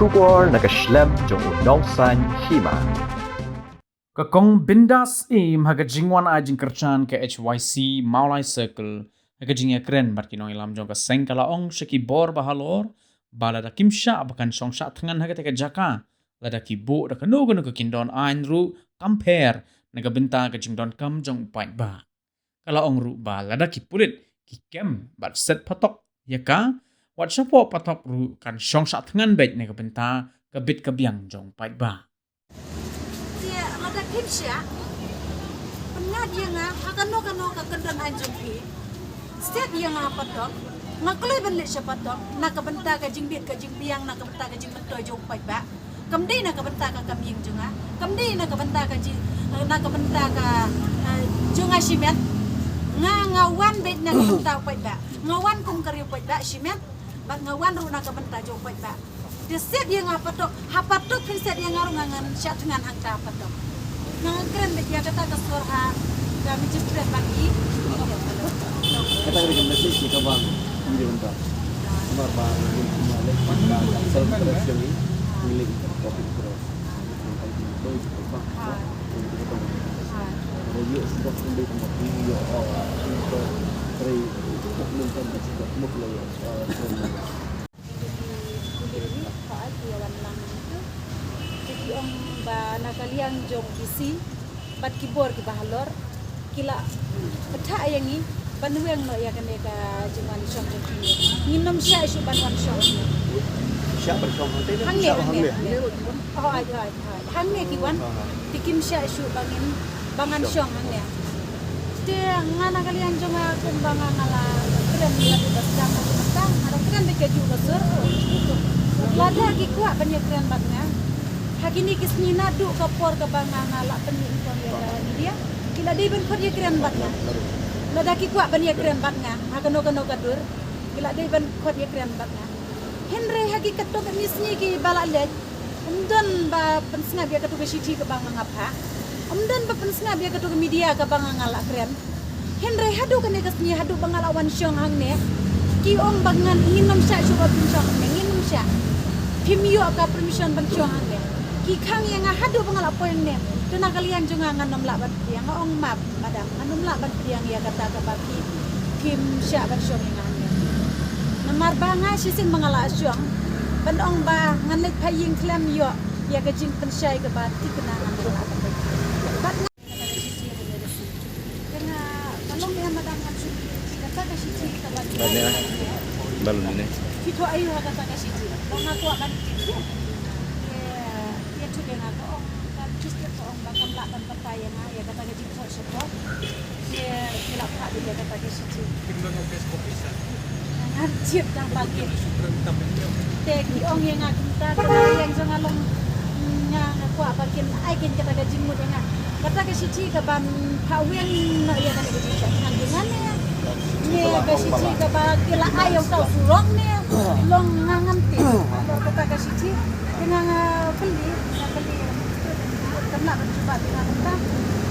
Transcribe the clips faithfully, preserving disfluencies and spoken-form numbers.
Khubor na ka shlem jong u nongsan hima. Ka Kong Bindas Syiem ha ka jingwan ai jingkyrshan ka H Y C Mawlai Circle ha ka jingïakren bad ki nongïalam jong ka seng ka la ong sha ki bor ba halor ba lada kim shah ba kan shong shah thngan ha kata ka jaka, lada ki buh da kano kano ka kyndon aiñ ruh kam pher na ka bynta ka jingdonkam jong u paidbah. Ka la ong ruh ba lada ki pulit ki kem bad set patok ïa ka, wat shapoh patok ruh kan shong shah thngan beit na ka bynta ka bit ka biang jong u paidbah. Te lada phim shah pynngat ïa nga ha kano kano ka kyndon aiñ jong phi, set ïa nga ha patok. Nga kloi ban leit sha patok na ka bynta ka jingbit ka jingbiang, na ka bynta ka jingmyntoi jong u paidbah. Kam dei na ka bynta ka kam ïing jong nga, kam dei na ka bynta ka ji, na ka bynta ka, eh, jong nga shimet. Nga, nga wan beit na ka bynta u paidbah. Nga wan kum ka ri u paidbah shimet, bad nga wan ruh na ka bynta jong u paidbah. Te set ïa nga ha patok, ha patok phin set ïa nga ruh, nga ngan shah thngan hangta ha patok. Nga kren beit ïa kata ka sor ha ka Magistrate ban i. Kata ka dei ka message ïa ka bang. Ym dei bynta. Namar ba ngi kum leh ka self interest jong ngi, ngi leh ka public interest. Ngi leh ka public interest. Ba ïoh sdok ym dei kumba ngi ïoh, oh, ngi to trei ngi to ngi to ngi to. Ki kuli ïa ngi, ka ai ki ïa wan lang nangtu. Te ki ong ba na ka liang jong D C bad ki bor kiba halor ki la pynthah ïa ngi ban weng noh ïa kane ka jingwan shong jong ki. Ngin ym shah shuh ban wan shong. Shah ban shong hangne, hangne, shah hangne, hangne. Hangne. Hooid, hooid, hooid. Hangne ki wan. Te kim shah shuh ba ngin, ba ngan shong hangne. Te nga na ka liang jong nga kumba nga, nga la kren ïa ka ba sdang ka ba sdang, nga la kren beit kajuh ka sur. Lada ki kwah ban ïakren bad nga ha kine ki sngi naduh ka por kaba nga, nga la pynmih nyngkong ïa ka media, ki la dei ban khot ïakren bad nga. Lada ki kwah ban ïakren bad nga ha kano kano ka dur, ki la dei ban khot ïakren bad nga. Hynrei ha ki katto katne sngi kiba la leit, ym don ba pynsngap ïa kato ka shithi kaba nga, nga phah. Ym don ba pynsngap ïa kato ka media kaba nga, nga la kren. Hynrei haduh kane ka sngi, haduh ba nga la wan shong hangne, ki ong ba ngan, ngin ym shah shuh ba phin shong hangne, ngin ym shah. Phim ïoh ka permission ban shong hangne. Ki khang ïa nga haduh ba nga la poi hangne. Te na ka liang jong nga, ngan ym lah ban pdiang, nga ong map. Madam, ngan ym lah ban pdiang ïa kata kaba phi, phim shah ban shong ïa nga hangne. Namar ba nga shisien ba nga la shong ban ong ba ngan leit phah ïing khlem ïoh ïa ka jingpynshai kaba thikna, ngan ym lah ban leit. Bad nga, ïa nga, ka long ïa madam ngan shu, kata ka shithi kaba phi, balun ne, phi thoh aïu ha kata ka shithi? Ba nga kwah ban tip ïa, ïa, ïa, ïa, ka ong, ka register ka ong ba kam lah ban batai ïa nga ïa kata ka jingthoh shapoh. Te ki la phah ïa kata ka shithi. Kim don office copy sa. Ngan tip tang ba ki. Te ki ong ïa nga kumta, te nga ïeng jong nga long, nga, nga kwah ba kin ai kin kata ka jingmut ïa nga. Kata ka shithi kaban phah weng noh ïa kane ka jingshah thngan jong nga ne, ne ka shithi kaba ki la ai ïa uta u surok ne, long nga ngam tip. Kata ka shithi. Te nga, nga kylli, nga kylli, kam lah ban jubab ïa nga kumta.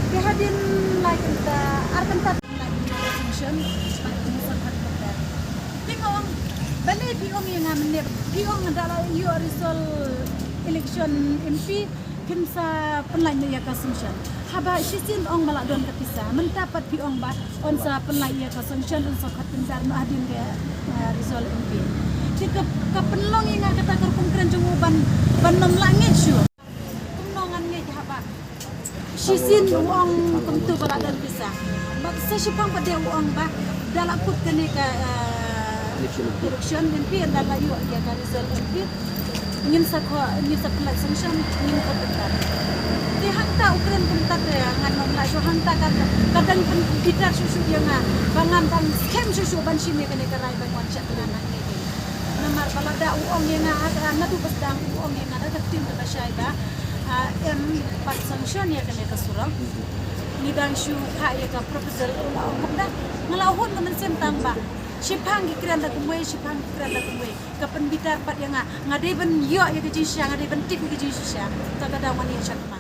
Te hadien lai kynta, ar kynta, lai kynta sanction, bad ngin sa khot kynta. Te nga ong, balei phi ong ïa nga mynne, phi ong da la ïoh result election M P, phin sa pynlait noh ïa ka sanction. Haba shisien ong ba la don ka pisa, mynta pat phi ong ba yn sa pynlait ïa ka sanction, yn sa khot kynta noh hadien ka, eh, result M P. Te ka, ka pynlong ïa nga kata ka rukom kren jong u ban, ban ym lah ngeit shuh. Kumno ngan ngeit haba shisien u ong kumto ba la don pisa. Bad sa shiphang pat de u ong ba da la kut kane ka, eh, election M P, da la ïoh ïa ka result M P, ngin sa kho, ngin sa pynlait sanction, ngin khot kynta. Te hangta u kren kumta te ngan ym lah shuh, hangta ka, ka dang pynbitar shuh shuh ïa nga ba ngan dang skhem shuh shuh ban shim ïa kane ka rai ban wan shah thngan hangne. Namar ba lada u ong ïa nga, ha, naduh ba sdang u ong ïa nga da ka ktien kaba shai ba, ah, em pat sanction ïa kane ka surok. Ngi dang shu phah ïa ka proposal, u la ong kumta. Nga la hun ka mynsiem tang ba shiphang ki kren da kumwei, shiphang ki kren da kumwei. Ka pynbitar pat ïa nga, nga dei ban ïoh ïa ka jingshisha, nga dei ban tip ïa ka jingshisha. Kata ka daw ngan ïeng sha khmat.